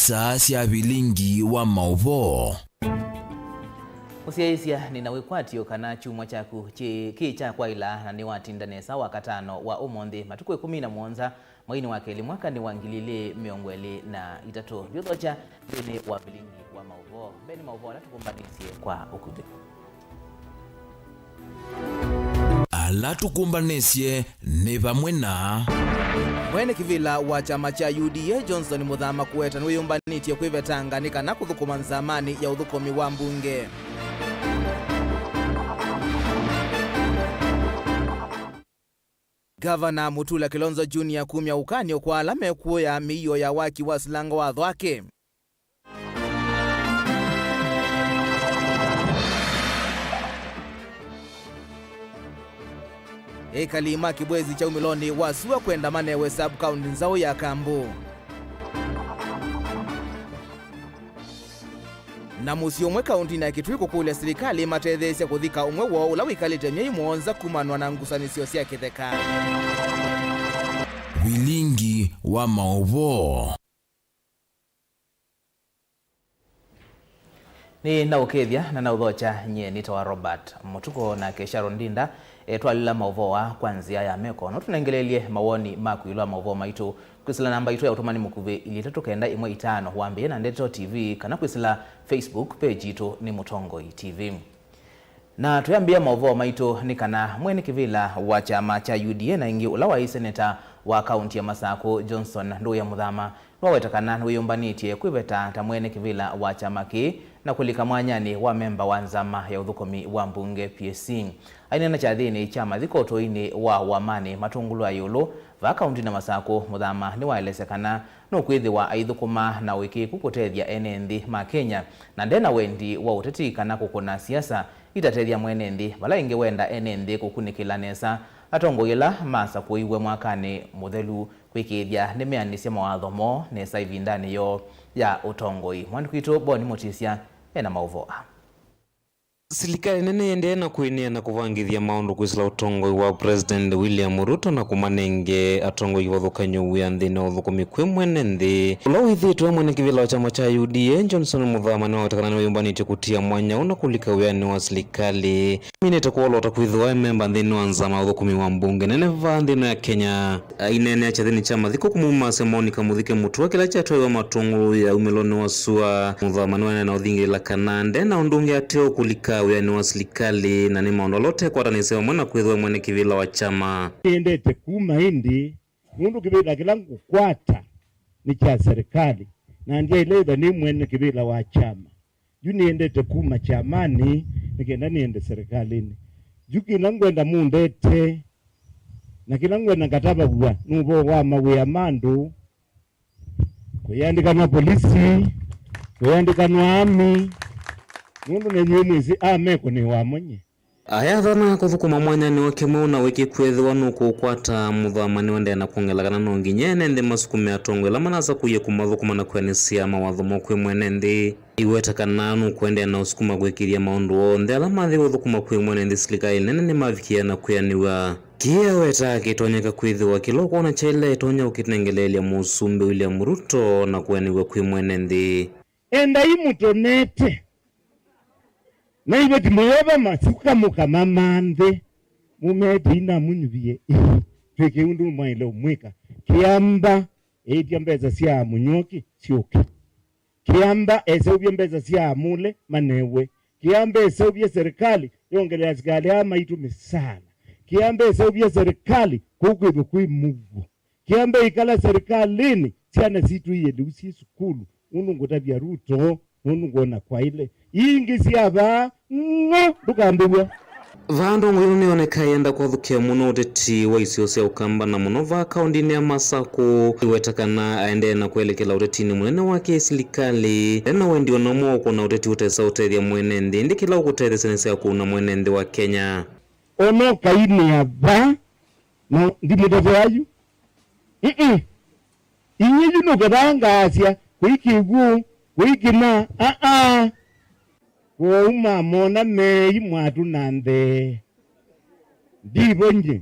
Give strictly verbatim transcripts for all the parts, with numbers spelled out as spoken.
Saa sya vilingi wa maũvoo. Mũsyaĩĩsya, nĩ na wĩkwatyo kana kyumwa kyaku kĩ, kĩ kya kwaĩla na nĩwatinda nesa Wakatano wa ũmũnthĩ, matukũ ĩkũmi na mũonza, mweinĩ wa kelĩ, mwakanĩ wa ngili ilĩ mĩongo ĩlĩ na itatũ. Ndiũthokya nthĩnĩ wa vilingi wa maũvoo. Mbee nĩ maũvoo ala tũkũmbanĩsye kwa ũkuvĩ. Ala tũkũmbanĩsye nĩ vamwe na. Mwene kĩvĩla wa kyama kya U D A Johnson Mũthama kũweta nĩwĩyũmbanĩtye kwĩvetanga nĩ kana kũthũkũma nzamanĩ ya ũthũkũmi wa mbunge. Ngavana Mutula Kilonzo Junior kumya ũkany'o kwa ala mekũya mĩio ya waki wa silanga watho ake. Ekali ma kĩbwezi kya umĩlonĩ wa sua kwenda manewe sub-county nzaũ ya Kambu. Na mũsyĩ ũmwe kaũntĩnĩ ya Kitui kũkũlya silikalĩ ĩmatetheesye kũthika ũmwe woo ũla wĩkalĩte myei mũonza kumanwa na ngusanĩsyo sya kĩtheka. Vilingi wa maũvoo. Nĩ naũkethya na naũthokya, nyie nĩtawa Robert Mũtuko, nake Sharon Ndinda etwalĩla maũvoo aa kwa nzĩa ya meko. No tũnengeleelye mawoni maku ĩũlũ wa maũvoo maitũ kwĩsĩla namba itũ ya ũtũmani mũkuvĩ ilĩ itatũ kenda ĩmwe itano wambĩĩe na Ndeto T V, kana kwĩsĩla Facebook page yitũ nĩ Mũtongoi T V. Na tũyambĩĩa maũvoo maitũ nĩ kana mwene kĩvĩla wa kyama kya U D A na ĩngĩ ũla waĩ seneta wa kaũntĩ ya Masakũ, Johnson Nduya Mũthama, nĩwaweta kana nĩwĩyũmbanĩtye kwĩveta ta mwene kĩvĩla wa kyama kĩĩ na kũlika mwanyanĩ wa memba wa nzama ya ũthũkũmi wa mbunge, P S C. Aineena kyathĩnĩ kya mathiko ũtũinĩ wa Wamanĩ Matũngũlũ ya Ĩũlũ vaa kaũntĩnĩ ya Masakũ, Mũthama nĩwaelesya kana nũkwĩthĩwa aithũkũma na ũĩkĩĩku kũtethya ene nthĩ ma Kenya, na nde na wendi wa ũteti kana kũkũna siasa itatethya mwene nthĩ, vala ĩngĩ wenda ene nthĩ kũkunĩkĩla nesa atongoi ala masakũiwe mwakanĩ mũthelu kwĩkĩĩthya nĩmeanĩsya mawatho moo nesa ĩvindanĩ yoo ya ũtongoi. Mwandĩki witũ Boni Mũtisya ena maũvoo aa. Silikalĩ nene ĩendee na kwĩnĩana kũvangĩthya maũndũ kwĩsĩla ũtongoi wa President William Ruto na kũmanenge atongoi kĩvathũkany'o wĩa nthĩnĩ wa ũthũkũmi kwĩ mwene nthĩ. Ũla wĩthĩĩtwe mwene kĩvĩla wa kyama kya U D A, Johnson Mũthama, nĩwaweta kana nĩwĩyũmbanĩtye kũtia mwanya ũũ na kũlika wĩanĩ wa silikalĩ. Minĩte kũolota kwĩthĩwa e memba nthĩnĩ wa nzama ya ũthũkũmi wa mbunge nene vaa nthĩ ĩno ya Kenya. Aineenea kyathĩnĩ kya mathiko kũmũmasya Monica Mũthike Mũtũa kĩla kyatwaiwe Matũngũlũ ya umĩlonĩ wa sua, Mũthama nĩwaendeea na ũthingĩlĩla kana nde na ũndũ ũngĩ ateo kũlika wĩanĩ wa silikalĩ, na nĩ maũndũ ala ũtekwatanĩsya vamwe na kwĩthĩwa mwene kĩvĩla wa kyama. Nĩendete kuma ĩndĩ, nũndũ kĩvĩla kĩla ngũkwata nĩ kya serikali, na ndyaĩle ĩtha nĩ mwene kĩvĩla wa kyama. Yu nĩendete kuma kyamanĩ nĩ kenda nĩende serikalĩnĩ. Yu kĩla ngwenda mũndete, na kĩla ngwenda ngatavaw'a nĩ ũvoo wa mawĩa ma andũ, kũyĩandĩkanwa polisi, kũyĩandĩkanwa army, nũndũ nenyu mwĩsĩ amekũnĩwa monye. Ayathana kũthũkũma mwanyanĩ wake mweũ na wĩkĩkwethĩwa nũkũũkwata, Mũthama nĩwaendeea na kwongela kana no nginya ene nthĩ masukume atongoi ala manasakũie kũmathũkũma na kwĩanĩsya mawatho moo kwĩ mwene nthĩ. Aiweta kana nũkũendeea na ũsukuma kũĩkĩĩthya maũndũ onthe ala mathĩwe ũthũkũma kwĩ mwene nthĩ silikalĩ nene nĩmavikĩa na kwĩanĩw'a. Kĩĩ awetaa kĩtonyeka kwĩthĩwa kĩla ũkwona kyaĩle ĩtonya ũkĩnengeleelya Mũsumbĩ William Ruto na kwĩanĩw'a kwĩ mwene nthĩ. Endai mũtonete. Na iveti mũyeva masuka mũkamamanthe. Mũmete inamunyuvie ii. Twĩke ũndũ mwaĩle ũmwĩka. Kĩamba, ĩtya mbesa sya Mũnyuoki syũke. Kĩamba eseũvye mbesa sya Amule manew'e. Kĩamba eseũvye serikali yongelea asikalĩ aa maitũ mĩsaala. Kĩamba eseũvye serikali kũu kwĩthwe kwĩ mũuo. Kĩambe ĩkala serikalĩnĩ, syana sitũ ielewe syĩ sukulu, nũndũ ngũtavya Ruto, nũndũ ngwona kwaĩle. Ii ingĩ sya vaa, ng'o, ndũkambĩw'a. Vaa ndongoi ĩno nĩyonekaa yenda kwathũkĩa mũno ũteti wa isio sya Ũkamba, na mũno vaa kaũndĩnĩ ya Masakũ. Aiweta kana aendee na kwelekela ũtetinĩ mũnene wa kĩsilikalĩ. Nde na wendi o na ũmwe wa kũkũna ũteti ũtesa ũtethya mwene nthĩ, ĩndĩ kĩla ũkũtethesya nĩ sya kũuna mwene nthĩ wa Kenya. Ona ũkainĩa vaa, na ndimũtetea yu. Mm-mm. Inyie yu nũkethangaasya, kũi kĩw'ũ, kũi kĩna, aa. Kwoou mamona meei mwatũ na nthee. Ndivo nyie.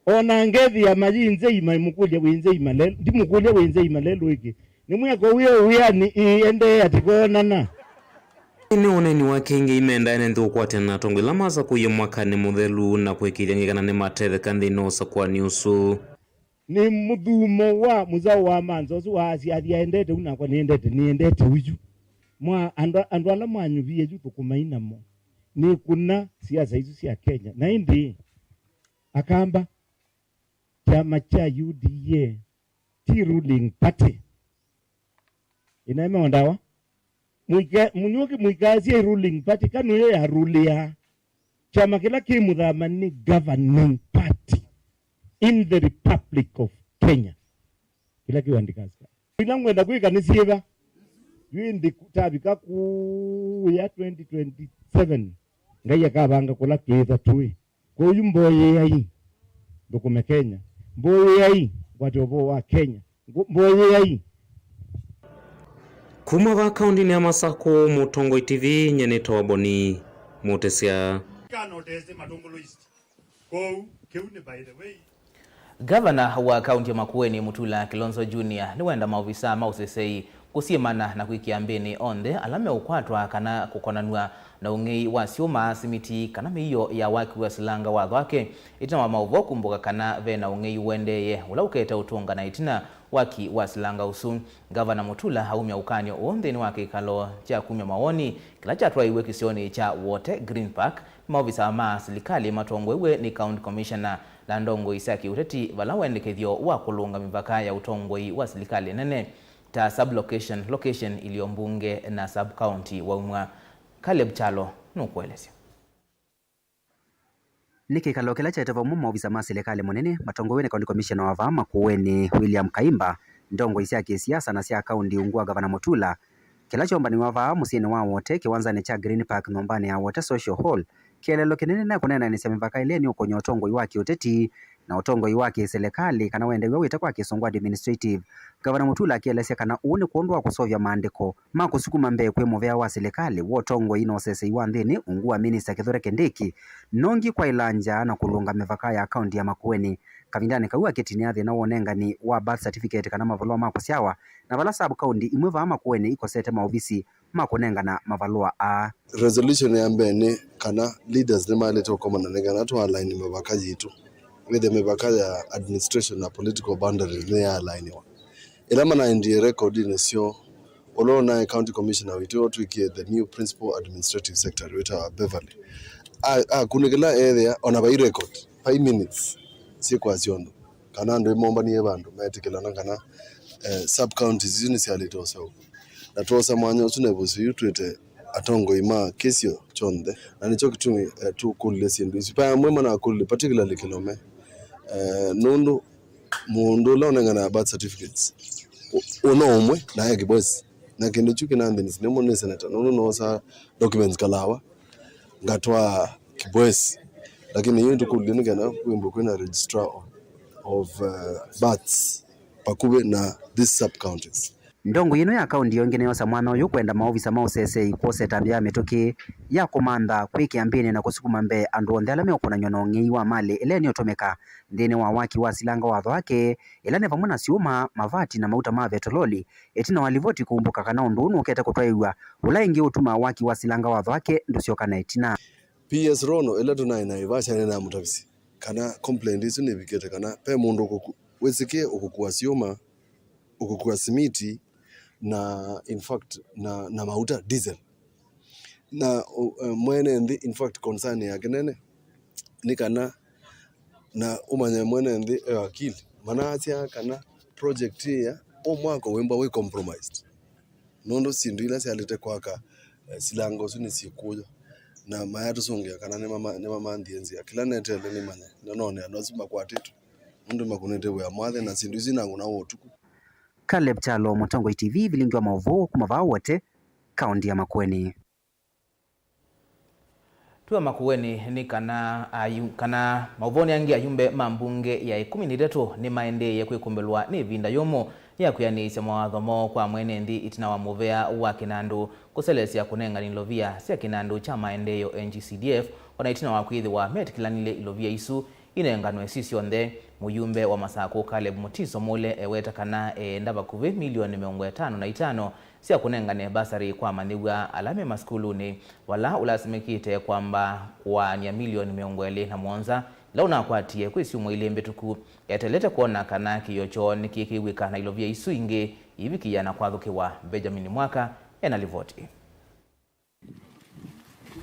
O na ngethĩa mayĩ nzei maimũkũlya wĩ nzei malelũ, ndimũkũlya wĩ nzei malelũ ĩngĩ. Nĩ mwĩako wĩ o wĩanĩ ĩĩ, endeea tikoonana. Nĩ ũneeni wa kĩngĩ imendae nĩ nthĩ ũkwatana na atongoi ala masakũie mwakanĩ mũthelu na kũĩkĩĩthya angĩ kana nĩmatetheka nthĩnĩ wa ũsakũani ũsu. Nĩ mũthumo wa mũsao wa manza ũsu waasya athi aendete u nakwa nĩendete, nĩendete uyu. Mwa andũ, andũ ala mwanyuvie yu thũkũmai namo. Nĩ kũna siasa isu sya Kenya. Na ĩndĩ Akamba, kyama kya U D A ti ruling party. Inaemewa ndawa. Mũika-, Mũnyuki mũikaasye ruling party, kanu yo ya rulia. Kyama kĩla kĩ mũthama nĩ governing party in the Republic of Kenya. Kĩla kĩwandĩkasika. Ila ngwenda kwĩka nĩ syĩva? Yu ĩndĩ tavika kũya twenty twenty-seven, Ngai akavanga kũla kĩĩtha tũĩ. Kwoou mboyeai, nthũkũme Kenya. Mboyeai, ngwate ũvoo wa Kenya. Ngo-, mboyeai. Kuma vaa kaũndĩnĩ ya Masakũ, Mũtongoi T V, nyie nĩtawa Boni Mũtĩsya. Kana ũtesĩ Matũngũlũ East. Kwoou, kĩu nĩ by the way. Gavana wa kaunti ya Makueni, Mutula Kilonzo Junior, nĩwenda maovisaa ma ũseseĩ kũsyĩmana na kwĩkĩa mbĩnĩ onthe ala meũkwatwa kana kũkonanw'a na ũng'ei wa syũma, simiti, kana mĩio ya waki wa silanga wa Thwake, ĩtina wa maũvoo kumbũka kana ve na ũng'ei ũendeeye ũla ũkete ũtũnga na ĩtina waki wa silanga ũsu. Gavana Mutula aumya ũkany'o ũũ nthĩnĩ wa kĩkalo kya kumya mawoni kĩla kyatwaiwe kĩsionĩ kya Wote Green Park nĩ maovisaa ma silikalĩ matongoew'e nĩ County Commissioner na ndongoi sya kĩũteti, vala wendekethyo wa kũlũnga mĩvaka ya ũtongoi wa silikalĩ nene ta sub-location, location, ilio mbunge na sub-county waumw'a. Caleb Kyalo nũkũelesya. Nĩ kĩkalo kĩla kyaete vamwe maovisa ma silikalĩ mũnene matongoew'e nĩ County Commissioner wa vaa Makueni, William Kaimba, ndongoi sya kĩsiasa na sya kaunti ungu wa Gavana Mutula, kĩla kyombaniwa vaa mũsyĩnĩ wa Wote, kĩwanzanĩ kya Green Park, nyũmbanĩ ya Wote Social Hall, kĩeleelo kĩnene nĩ kũneenanĩsya mĩvaka ĩla nĩ ũkũny'a ũtongoi wa kĩũteti na ũtongoi wa kĩsilikalĩ, kana wendew'a wĩte kwa kĩsũngũ administrative. Gavana Mutula akĩelesya kana ũu nĩ kwondũ wa kũseũvya maandĩko ma kũsukuma mbee kwĩ mũvea wa silikalĩ wa ũtongoi na ũsesei wa nthĩnĩ ungu wa Minista Kithure Kindiki, nongi kwaĩla nza na kũlũnga mĩvaka ya kaunti ya Makueni. Kavindanĩ kau akĩtinĩa thĩna wa ũnengani wa birth certificate kana mavalũa ma kũsyawa, na vala sub county imwe vaa Makueni ikosete maovisi ma kũnengana mavalũa aa. Resolution ya mbee nĩ kana leaders nĩmaĩlĩte ũkomana nĩ kana tũ align mĩvaka yitũ. Wĩthĩe mĩvaka ya administration na political boundaries nĩyaaligniwa. Ĩla manaendie record-inĩ syoo, ũla ũnaĩ county commissioner witũ ũtwĩkie the new principal administrative secretary wĩtawa Beverly. A-, akunĩkĩla eethĩa ona vai record, vai minutes syĩkwasya ũndũ kana andũ ĩmombanie vandũ meetĩkĩlana kana, eh, sub counties isu nĩsyalĩte ũseũvw'a. Na twoosa mwanya ũsu na ĩvuso yu twĩte atongoi ma kĩsio kyonthe, na nĩkyo kĩtumi, eh, tũkũlilye syĩndũ isu. Vai amwe manakũlilye, particularly Kilome, eh, nũndũ mũndũ ũla ũnenganae birth certificates ũ-, ũno ũmwe na e Kibwezi, na kĩndũ kyu kĩnanthĩnisye nĩmũ nĩ senator, nũndũ noosaa documents Kalawa ngatwaa Kibwezi, lakini yu nĩtũkũlilye nĩ kana kwĩmbwe kwĩna registrar of, of, uh, births pakuvĩ na these sub counties. Ndongoi ĩno ya kaunti yo ĩngĩ nĩyosa mwanya ũyũ kwenda maovisa ma ũsesei kwosa ĩtambya ya mĩtũkĩ ya kũmantha kwĩkĩa mbĩnĩ na kũsukuma mbee andũ onthe ala meũkonany'a na ũng'ei wa malĩ ĩla nĩũtũmĩka nthĩnĩ wa waki wa silanga wa Thwake, ĩla nĩ vamwe na syũma, mavati na mauta ma vetololi, ĩtina wa livoti kumbũka kana ũndũ ũũ nũkete kũtwaĩw'a, ũla ĩngĩ ũtumaa waki wa silanga wa Thwake ndũsyoka na ĩtina. P S Rono, ĩla tũnaĩ na Ivasha, nĩnamũtavisye kana complaint ĩsu nĩvikĩte, kana ve mũndũ ũkũku-, wĩsĩkĩe ũkũkua syũma, ũkũkua simiti, na in fact, na, na mauta, diesel. Na, ũ-, eh, mwene nthĩ, in fact, concern yake nene nĩ kana, na ũmanye mwene nthĩ e akili, manaasya kana project ĩya, ũ mwako wĩmbwa wĩ compromised. Nũndũ syĩndũ ila syalĩte kwaka, eh, silanga ũsu nĩsyĩkũya, na mayatũsũngĩa kana nĩmama-, nĩmamanthie nzĩa. Kĩla neteele nĩmanye, nonone andũ asu makwatĩtwe, nũndũ makũnĩte wĩa mwathe, na syĩndũ isu inangũnawa ũtukũ. Caleb Kyalo, Mũtongoi T V, vilingi wa maũvoo kuma vaa Wote, kaunti ya Makueni. Tũe Makueni nĩ kana ayu-, kana maũvoonĩ angĩ, ayumbe ma mbunge ya ĩkũmi na itatũ nĩmaendeeie kwĩkũmbĩlwa nĩ ĩvinda yũmũ ya kwĩanĩĩsya mawatho moo kwa mwene nthĩ ĩtina wa mũvea wa kĩnandũ kũseleesya kũnengani ilovia sya kĩnandũ kya maendeeo N G C D F, o na ĩtina wa kwĩthĩwa metĩkĩlanilye ilovia isu inenganwe syi syonthe. Mũyumbe wa Masakũ Caleb Mutiso Mule eweta kana eenda vakuvĩ milioni mĩongo ĩtano na itano sya kũnengane basarĩ kwa amanyĩw'a ala me masukulunĩ, vala ũlasimĩkĩte kwamba kũaany'a milioni mĩongo ĩlĩ na mũonza ila ũnakwatie kwĩ syumwa ilĩ mbĩtũku. Eteelete kwona kana kĩĩo kyoo nĩkĩkĩw'ĩka na ilovia isu ingĩ iivikĩĩa na kwathũkĩwa. Benjamin Mwaka ena livoti ĩĩ.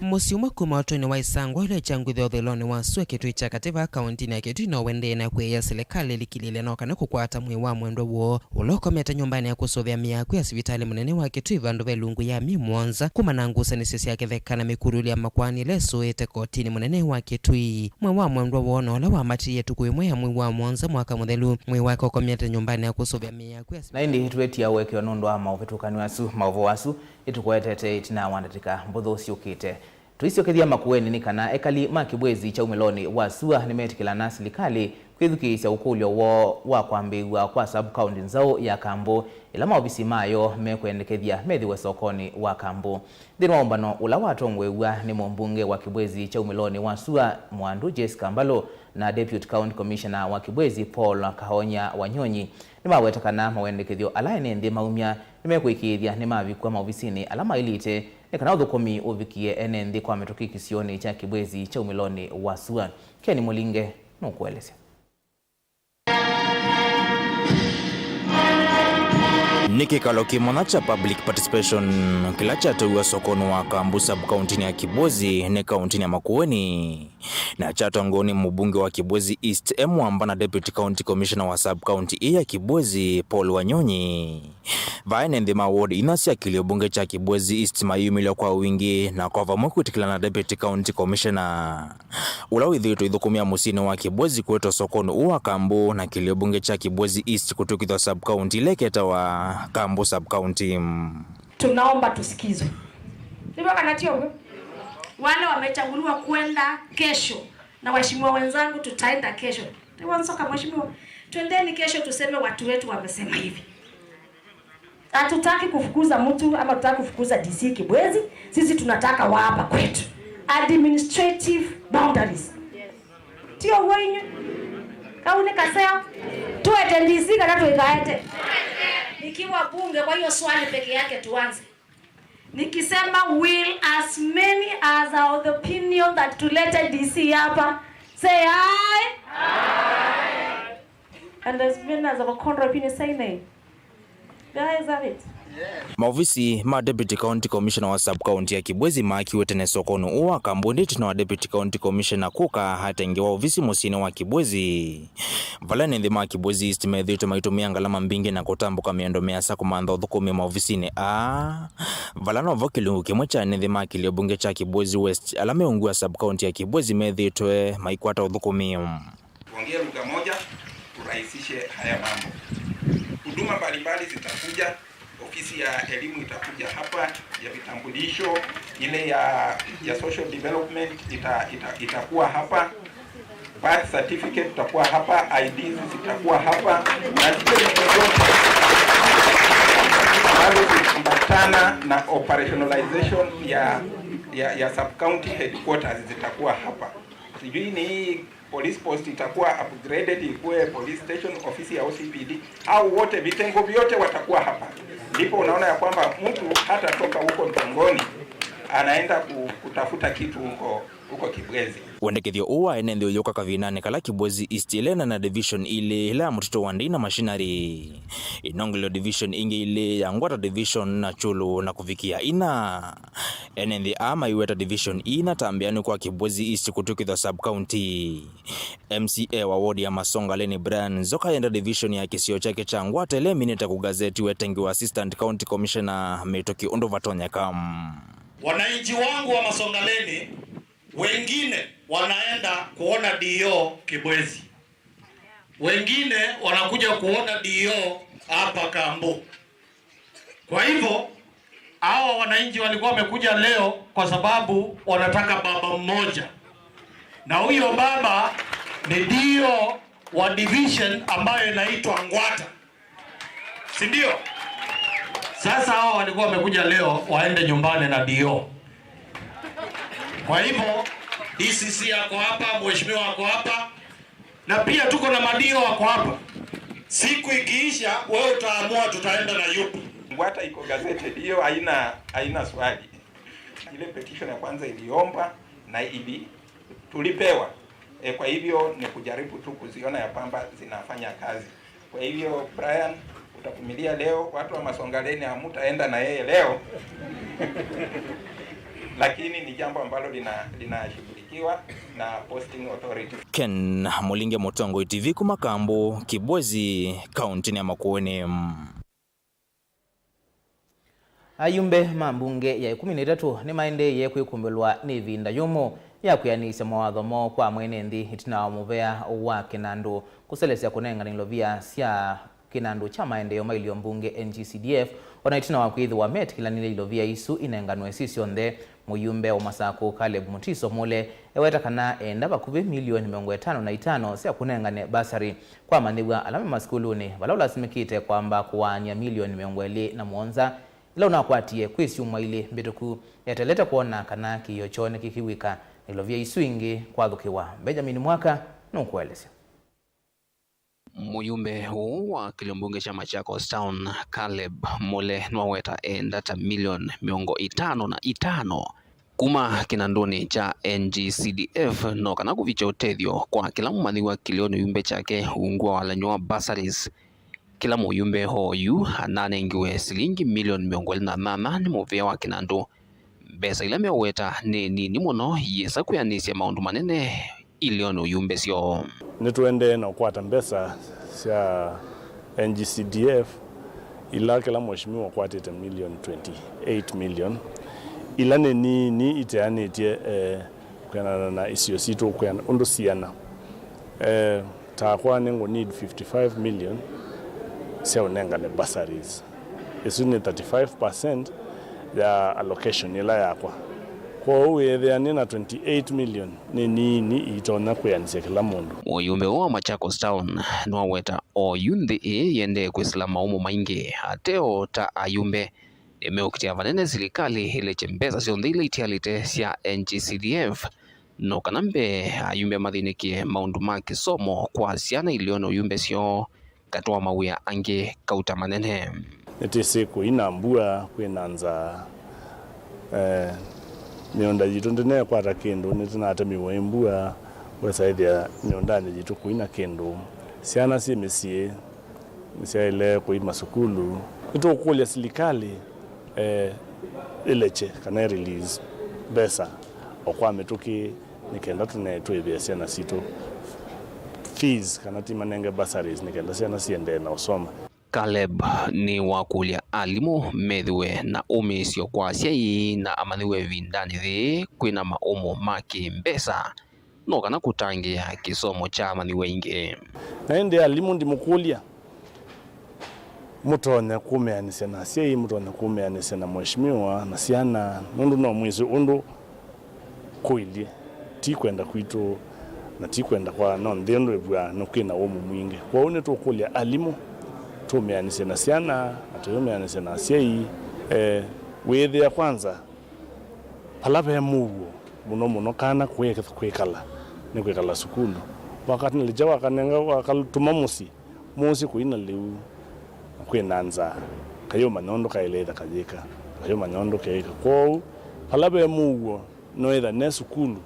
Mũsyĩ ũmwe kuma ũtũinĩ wa Isangwa ũlekyangwĩthya ũthũĩlonĩ wa sua Kĩtui kya katĩ vaa kaũntĩnĩ ya Kĩtui no ũendee na kwĩĩa silikalĩ ĩlikĩlĩĩle no kana kũkwata mwĩĩ wa mwendwa woo ũla ũkomete nyũmbanĩ ya kũsũvĩa mĩako ya sivitalĩ mũnene wa Kĩtui vandũ ve ilungu ya myei mũonza kumana na ngusanĩsyo sya kĩtheka na mĩkululĩ ya makoani ĩla ĩsũĩte kotinĩ mũnene wa Kĩtui. Mwĩĩ wa mwendwa woo na ũla wambatĩie ĩtukũ ĩmwe ya mwei wa mũonza mwaka mũthelu, mwĩĩ wake ũkomete nyũmbanĩ ya kũsũvĩa mĩĩ ya kwĩ Na ĩndĩ tũetia ũekeo nũndũ wa maũvĩtũkany'o asu. Maũvoo asu nĩtũkũetete ĩtina wa ndatĩka mbũthũ syũkĩte. Tũisyokethya Makueni nĩ kana ekali ma Kĩbwezi kyaumĩlonĩ wa sua nĩmetĩkĩlana na silikalĩ kwĩthukĩĩsya ũkũlyo woo wa kwambĩĩw'a kwa sub-county nzaũ ya Kambũ, ĩla maovisi mayo mekwendekethya methĩwe sokonĩ wa Kambũ. Nthĩnĩ wa ũmbano ũla watongoew'a nĩ mũmbunge wa Kĩbwezi kyaumĩlonĩ wa sua Mwandu Jessica Mbalũ na Deputy County Commissioner wa Kĩbwezi Paul Kahonya Wanyonyi, nĩmaweta kana mawendekethyo ala ene nthĩ maumya nĩmekũĩkĩĩthya nĩmavikwa maovisinĩ ala maĩlĩte nĩ kana ũthũkũmi ũvikĩe ene nthĩ kwa mĩtũkĩ kĩsionĩ kya Kĩbwezi kyaumĩlonĩ wa sua. Ken Mũlinge nũkũelesya. Nĩ kĩkalo kĩ mwanya kya public participation kĩla kyateiwe sokonĩ wa Kambu sub-county-nĩ ya Kibwezi nĩ kaũntĩnĩ ya Makueni, na kyatongoew'e nĩ mũmbunge wa Kibwezi East M Wamba na Deputy County Commissioner wa sub-county ĩĩ ya Kibwezi Paul Wanyonyi. Vaa ene nthĩ ma ward inya sya kĩlio mbunge kya Kibwezi East mayumĩlya kwa wingĩ na kwa vamwe kwĩtĩkĩlana na Deputy County Commissioner, ũla wĩthĩĩtwe ithũkũmĩa mũsyĩnĩ wa Kibwezi kũetwa sokonĩ ũũ wa Kambu na kĩlio mbunge kya Kibwezi East kũtw'ĩkĩthwa sub-county ĩla ĩketawa Kambu sub-county. Tunaomba tusikizwe. Ndio kana tio hivyo? Wale wamechaguliwa kwenda kesho na waheshimiwa wenzangu, tutaenda kesho. Ndio nsoka mheshimiwa. Twendeni kesho tuseme watu wetu wamesema hivi. Hatutaki kufukuza mtu ama tutaki kufukuza D C Kibwezi. Sisi tunataka wa hapa kwetu. Administrative boundaries. Tio uo inyu? Kau nĩ kaseo? Tuete D C kana tuikaete? Nikiwa bunge, kwa hiyo swali peke yake tuanze. Nikisema will as many as are of the opinion that tulete D C hapa, say aye. And as many as have a contrary opinion, say nay. The ayes have it. Maovisi ma Deputy County Commissioner wa sub-county ya Kibwezi maakiwe tene sokonĩ ũũ wa Kambu ĩtina wa Deputy County Commissioner kũka atengewa ovisi mũsyĩnĩ wa Kibwezi, vala ene nthĩ ma Kibwezi East methĩĩtwe maitũmĩa ngalama mbingĩ na kũtambũka mĩendo mĩasa kũmantha ũthũkũmi maovisinĩ aa, vala novo kĩlungu kĩmwe kya ene nthĩ ma kĩlio mbunge kya Kibwezi West ala meũngua sub-county ya Kibwezi methĩĩtwe maikwata ũthũkũmi. Tuongee lugha moja, turahisishe haya mambo. Huduma mbalimbali zitakuja, ofisi ya elimu itakuja hapa, ya vitambulisho, ile ya, ya social development ita, ita, itakuwa hapa, birth certificate itakuwa hapa, I Ds zitakuwa hapa, na zile vitu zote ambazo zinaambatana na operationalization ya, ya, ya sub-county headquarters zitakuwa hapa. Sijui ni hii police post itakuwa upgraded ikuwe police station, ofisi ya O C P D, au wote, vitengo vyote watakuwa hapa. Ndipo unaona ya kwamba mtu hatatoka huko Ntongoni anaenda ku-, kutafuta kitu huko, huko Kibwezi. Wendekethyo ũũ wa ene nthĩ ũyũka kavindanĩ kala Kibwezi East ĩla ĩna na division ilĩ, ĩla ya Mũtitũ wa Ndei na Machinery ĩnongelwe division ingĩ ilĩ, ya Ngwata Division na Kyũlũ, na kũvikĩa ina. Ene nthĩ aa maiweta division ii na ta mbĩanĩo kwa Kibwezi East kũtw'ĩkĩthwa sub-county. M C A wa ward ya Masongaleni Brian Nzoka enda division ya kĩsio kyake kya Ngwata ĩla ĩminĩte kũgazetiwa ĩtengiwe Assistant County Commissioner mĩtũkĩ ũndũ vatonyeka. Wananchi wangu wa Masongaleni, wengine wanaenda kuona D O Kibwezi, wengine wanakuja kuona D O hapa Kambu. Kwa hivyo, hawa wananchi walikuwa wamekuja leo kwa sababu wanataka baba mmoja. Na huyo baba ni D O wa division ambayo inaitwa Ngwata. Si ndio? Sasa hawa walikuwa wamekuja leo waende nyumbani na D O. Kwa hivyo, D C C ako hapa, mheshimiwa ako hapa, Na pia tuko na madio wako hapa. Siku ikiisha, wewe utaamua tutaenda na yupi. Mbwata iko gazetted, hiyo haina, haina swali. Ile petition ya kwanza iliomba na ili tulipewa. E, kwa hivyo ni kujaribu tu kuziona ya kwamba zinafanya kazi. Kwa hivyo, Brian, utavumilia leo, watu wa Masongaleni hamutaenda na yeye leo. Lakini ni jambo ambalo lina-, linashughulikiwa na posting authority. Ken Mulinge, Mũtongoi T V, kuma Kambu, Kibwezi, kauntinĩ ya Makueni. Ayumbe ma mbunge ya ĩkũmi na ĩtatũ nĩmaendeeie kwĩkumbĩlwa nĩ ĩvinda yũmũ ya kwĩanĩsya mawatho moo kwa mwene nthĩ ĩtina wa mũvea wa kĩnandũ kũselesya kũnengana ilovia sya kĩnandũ kya maendeeo ma ilio mbunge, N G C D F, o na ĩtina wa kwĩthĩwa metĩkĩlanile ilovia isu inenganwe syĩ syonthe. Mũyumbe wa Masakũ Caleb Mutiso Mule eweta kana eenda vakuvĩ milioni mĩongo ĩtano na itano sya kũnengane basarĩ kwa amanyĩw'a ala me masukulunĩ, vala ũlasimĩkĩte kwamba kũaany'a milioni mĩongo ĩlĩ na mũonza ila ũnakwatie kwĩ syumwa ilĩ mbĩtũku, eteelete kwona kana kĩĩo kyoo nĩkĩkĩw'ĩka na ilovia isu ingĩ kwathũkĩwa. Benjamin Mwaka nũkũelesya. Mũyumbe ũũ wa kĩlio mbunge kya Machakos Town, Caleb Mule, nĩwaweta eenda ta milioni mĩongo ĩtano na itano kuma kĩnandũnĩ kya N G C D F, no kana kũvikya ũtethyo kwa kĩla mũmanyĩw'a kĩlĩonĩ yumbe kyake ungu wa walany'o wa bursaries. Kĩla mũyumbe oyu ananengiwe silingi milioni mĩongo ĩlĩ na nyanya nĩ mũvĩa wa kĩnandũ. Mbesa ila meũweta nĩ nini mũno, iĩsa kwĩanĩsya maũndũ manene ilĩonĩ ũyumbe syoo. Nĩtũendee na ũkwata mbesa sya N G C D F ila kĩla mheshimiwa ũkwatĩte million twenty-eight million, ila nĩ nini iteanĩtye, eh, kwĩanana na isio sitũ kwĩana-, ũndũ siana. Eh, takwa nĩngũ need fifty-five million sya ũnengane bursaries. Ĩsu nĩ thirty-five percent ya allocation ĩla yakwa. Kwoou wĩĩthĩa nĩ na twenty-eight million nĩ nini iitonya kwĩanĩsya kĩla mũndũ. Mũyumbe ũũ wa Machakos Town nĩwaweta oyu nthĩ ĩĩ yĩendee kwĩsĩla maũmũ maingĩ ateo ta ayumbe nĩmeũkitĩa vanene silikalĩ ĩlekye mbesa syonthe ila itialĩte sya N G C D F. No kana mbee, ayumbe mathĩnĩkie maũndũ ma kĩsomo kwa syana ilĩonĩ ũyumbe syoo, katĩ wa mawĩa angĩ kauta manene. Nĩtĩsĩ kũina mbua, kwĩna nzaa. Eh, mĩũnda yitũ ndĩnekwata kĩndũ, nĩtĩnatemiwe nĩ mbua, wesa ĩthĩa mĩũndanĩ yitũ kũina kĩndũ. Syana syĩ mĩsyĩ, nĩsyaĩle kũima sukulu. Nĩtũkũlya silikalĩ, eh, ĩlekye kana ĩ release mbesa o kwa mĩtũkĩ nĩ kenda tũne twĩvĩa syana sitũ fees kana tũmanenge bursaries nĩ kenda syana siendee na ũsoma. Caleb nĩwakũlya alimũ methĩwe na ũmĩĩsyo kwa asyai na amanyĩw'a ĩvindanĩ yĩĩ kwĩna maũmũ ma kĩ-mbesa no kana kũtangĩĩa kĩsomo kya amanyĩw'a aingĩ. Na ĩndĩ alimũ ndimũkũlya, mũtonye kũmĩanĩsya na asyai, mũtonye kũmĩanĩsya na mheshimiwa na syana, nũndũ no mwĩsĩ ũndũ kũilyĩ. Ti kwenda kwitũ na ti kwenda kwa, no nthĩ ũndũ ĩvw'aa nĩ kwĩna ũmũ mwingĩ. Kwoou nĩtũkũlya alimũ tũmĩanĩsye na syana na tũmĩanĩsye na asyai. Eh, wĩĩthĩa kwanza vala ve mũuo mũno mũno kana kwĩ-, kwĩkala nĩ kwĩkala sukulu. Wakatinĩlĩkya wakanenga, wakatũma mũsyĩ, mũsyĩ kũina lĩu, kwĩna nzaa, kayũmanya ũndũ kaĩlĩte kayĩka, kayũmanya ũndũ keĩka. Kwoou vala ve mũuo, no ĩtha ne sukulu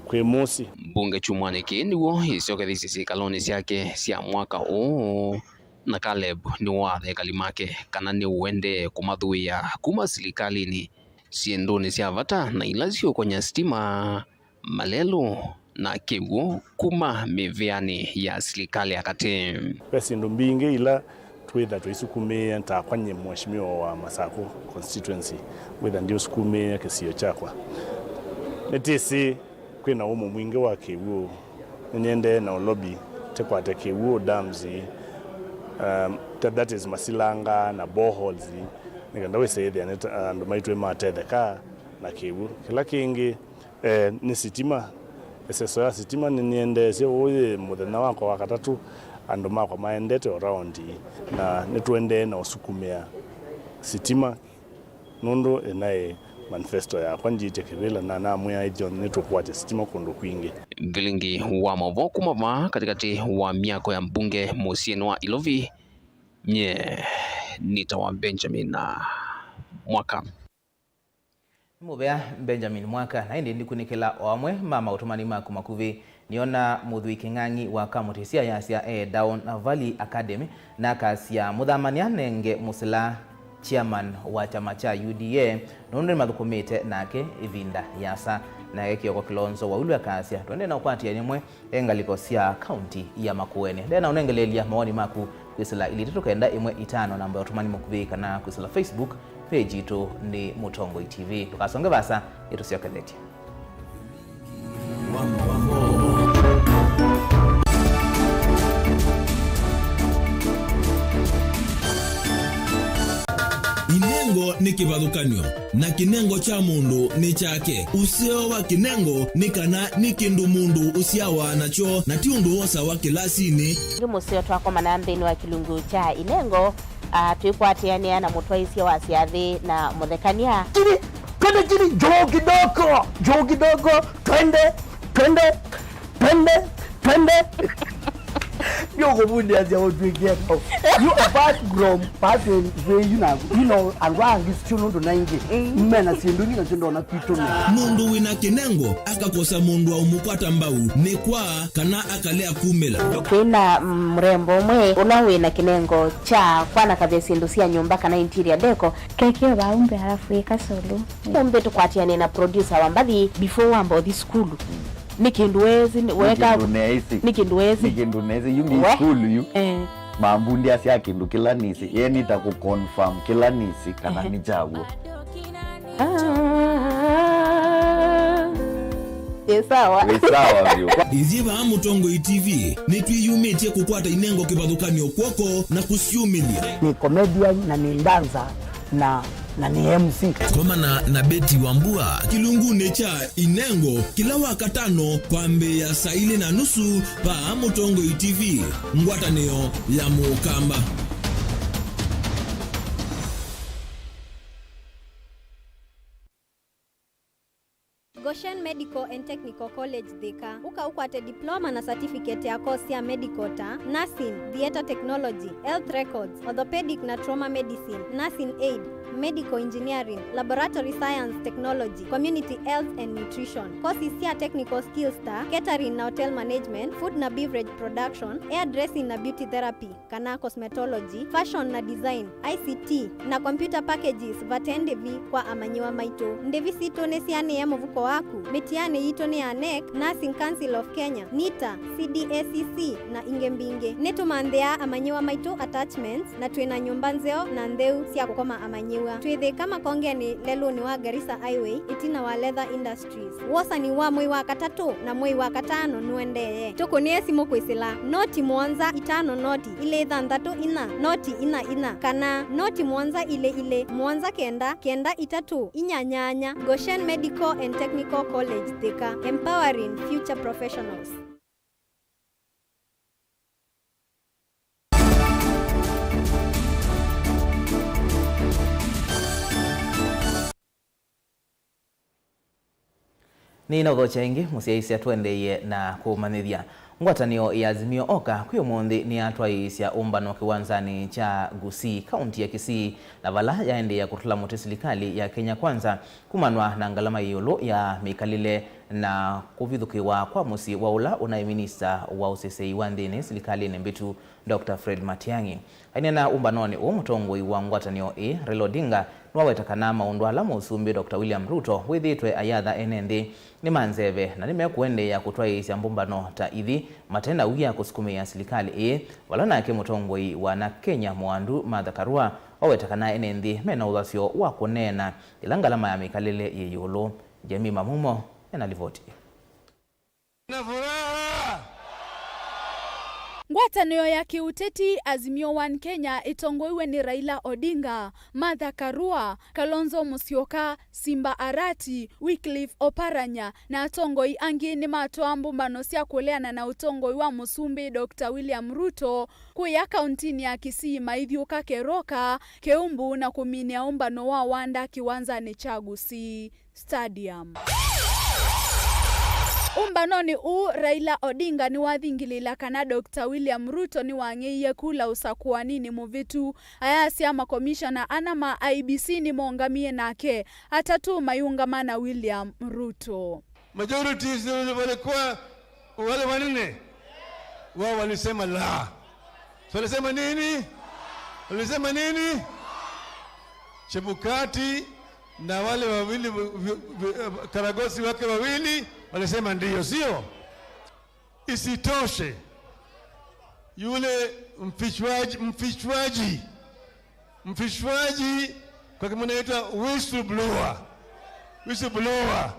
kwĩ mũsyĩ. Mbunge kyumwanĩ kĩĩ nĩw'o ĩsyokethisye syĩkalonĩ syake sya mwaka ũũ, na Caleb nĩwatha ekali make kana nĩũendee kũmathũĩa kuma silikalĩnĩ syĩndũnĩ sya vata na ila siũkonya sitima, malelũ, na kĩw'ũ kuma mĩvĩanĩ ya silikalĩ ya katĩ. Ve syĩndũ mbingĩ ila twĩtha tũisukumĩĩa, takwa nyie mheshimiwa wa Masakũ constituency, wĩtha ndiũsukumĩĩa kĩsio kyakwa. Nĩtĩsĩ kwĩna ũmũ mwingĩ wa kĩw'ũ. Nĩnĩendee na ũlobi tĩkwate kĩw'ũ dams, um, that, that is masilanga na boreholes, nĩ kenda wĩsĩ ĩthĩa nĩ ta andũ maitũ nĩmatetheka na kĩw'ũ. Kĩla kĩngĩ, eh, nĩ sitima. Ĩseso ya sitima nĩnĩendeesye ũyĩ mũthenya wakwa wa katatũ, andũ makwa maendete o raũndi, na nĩtũendee na ũsukumĩa sitima. Nũndũ ĩnaĩ Manifesto yakwa ndyĩtye kĩvĩla na namwĩa ĩthyo nĩtũkwatya sitima kũndũ kwingĩ. Vilingi wa maũvoo kuma vaa katĩkatĩ wa myako ya mbunge mũsyĩnĩ wa Ilovi, nye nĩtawa Benjamin Mwaka. Nĩ mũvea Benjamin Mwaka, na ĩndĩ ndikunĩkĩla o amwe ma maũtũmani maku makuvĩ. Nĩona Mũthwii Kĩng'ang'i wa Kamũtĩ Siaya asya e Down Valley Academy, na akasya mũthamani anenge mũsila chairman wa kyama kya U D A nũndũ nĩmathũkũmĩte nake ĩvinda yasa. Nake Kĩoko Kilonzo wa Ulu akasya, twende na ũkwatĩanĩ mwe e ngalĩko sya kaunti ya Makueni. Ndena ũnengeleelya mawoni maku kwĩsĩla ilĩ itatũ kenda ĩmwe itano namba ya ũtũmani mũkuvĩ kana kwĩsĩla Facebook page yitũ nĩ Mũtongoi T V. Ndũkasonge vaasa, nĩtũsyokethetye. Inengo nĩ kĩvathũkany'o, na kĩnengo kya mũndũ nĩ kyake. Ũseo wa kĩnengo nĩ kana nĩ kĩndũ mũndũ ũsyawa nakyo, na ti ũndũ wosawa kĩlasinĩ. Ĩngĩ mũseo twakomana nthĩnĩ wa kĩlungu kya inengo, ah, twĩkwatĩanĩa na mũtwaĩsya wa syathĩ na mũthekany'a. Chini, twende chini, juu kidogo, juu kidogo, twende, twende, twende, twende. Ndio kuvundia cia utwikia kau. You apart from passing way you know, you know, andũ angĩ sio nũndũ na ingĩ. Mm. Mena syĩndũ ingĩ na syĩndũ ona kwitũ. Mũndũ wĩna kĩnengo akakosa mũndũ wa ũmũkwata mbau nĩ kwa kana akalea kumĩla. Twĩna mrembo ũmwe ũla wĩna kĩnengo kya kwanakavya syĩndũ sya nyũmba kana interior deco. Kekeo vaa umbe alafu ĩka solo. Umbe tũkwatiane na producer wa mbathi before wamba ũthi sukulu. Nĩ kĩndũ wezi, nĩ weka, kĩndũ neĩsĩ. Nĩ kĩndũ wezi. Nĩ kĩndũ neĩsĩ, yu nĩ we sukulu yu. Eh. Mambundi asya kĩndũ kĩla nĩsĩ. Ye nĩta kũ confirm kĩla nĩsĩ kana, ehe, nĩ kyaw'o. Ah. Ĩ sawa. Wĩ sawa vyũ. Ithyĩ vaa Mũtongoi T V nĩtwĩyumĩtye kũkwata inengo kĩvathũkany'o kw'oko na kũsyũmĩlya. Nĩ comedian na nĩ dancer na, na nĩ M C. Komana na Betty Wambua kĩlungunĩ kya inengo kĩla Wakatano kwambĩĩa saa ilĩ na nusu vaa Mũtongoi T V, ngwatanĩo ya Mũkamba. Goshen Medical and Technical College Thika. Ũka ũkwate diploma na certificate ya course sya medical ta nursing, theatre technology, health records, orthopedic na trauma medicine, nursing aid, medical engineering, laboratory science technology, community health and nutrition. Courses sya technical skills ta catering na hotel management, food na beverage production, hairdressing na beauty therapy kana cosmetology, fashion na design, I C T, na computer packages vate ndĩvi kwa amanyĩw'a maitũ. Ndĩvi sitũ nĩsianĩe mũvuko waku. Mĩtianĩ yitũ nĩ ya nec, Nursing Council of Kenya, nita, C D A C C, na ingĩ mbingĩ. Nĩtũmanthĩaa amanyĩw'a maitũ attachments, na twĩ na nyũmba nzeo na ntheu sya kũkoma amanyĩw'a. Twĩ Thĩka Makongenĩ, lelũnĩ wa Garissa Highway, ĩtina wa Leather Industries. Wosani wa mwei wa katatũ na mwei wa katano nũendee. Tũkũnĩe simũ kwĩsĩla noti mũonza itano noti ilĩ thanthatũ inya noti inya inya kana noti mũonza ilĩ ilĩ mũonza kenda kenda itatũ inya nyanya. Goshen Medical and Technical College Thika, empowering future professionals. Nĩnaũthokya ĩngĩ, mũsyaĩĩsya, tũendeeie na kũmanyĩthya. Ngwatanĩo ya Azimio Oka kwĩ ũmũnthĩ nĩyatwaĩĩsya ũmbano kĩwanzanĩ kya Gusii, kaunti ya Kisii, na vala yaendeea kũtũla mũtĩ silikalĩ ya Kenya Kwanza kumanwa na ngalama ĩũlũ ya mĩkalĩle na kũvithũkĩwa kwa mũsyĩ wa ũla ũnaĩ minista wa ũseseĩ wa nthĩnĩ silikalĩnĩ mbĩtu, Doctor Fred Matiang'i. Aineena ũmbanonĩ ũũ, mũtongoi wa ngwatanĩo ĩĩ, Raila Odinga, nĩwaweta kana maũndũ ala Mũsumbĩ Doctor William Ruto wĩthĩĩtwe ayatha ene nthĩ nĩ ma nzeve na nĩmekũendeea kũtwaĩĩsya mbũmbano ta ithi mate na wia kũsukumĩĩa silikalĩ ĩĩ, vala nake mũtongoi wa ana Kenya Mwandũ Martha Karua waweta kana ene nthĩ mena ũthasyo wa kũneena ĩla ngalama ya mĩkalĩle yĩ ĩũlũ. Jemima Mumo ena livoti. Na furaha. Ngwatanĩo ya kĩũteti Azimio One Kenya ĩtongoiw'e nĩ Raila Odinga, Martha Karua, Kalonzo Musyoka, Simba Arati, Wycliffe Oparanya, na atongoi angĩ nĩmatwaa mbũmbano sya kũleana na ũtongoi wa Mũsumbĩ Doctor William Ruto kũya kauntinĩ ya Kisii maithyũũka Keroka, Keumbu na kũminĩa ũmbano wa wanda kĩwanzanĩ kya Gusii Stadium. Ũmbanonĩ ũũ, Raila Odinga nĩwathingilĩĩla kana Doctor William Ruto nĩwang'eie kula ũsakũaninĩ mũvĩtu. Ayasya makomishona ana ma I E B C nĩmoongamie nake, atatũ mayĩũngama na William Ruto. Majorities walikuwa wale wanne, wao walisema la. So walisema nini? Walisema nini? Chebukati na wale wawili, vi-, vi-, vi-, karagosi wake wawili walisema ndio, sio? Isitoshe, yule mfichwaji, mfichwaji, mfichwaji kwa kimombo anaitwa whistleblower. Whistleblower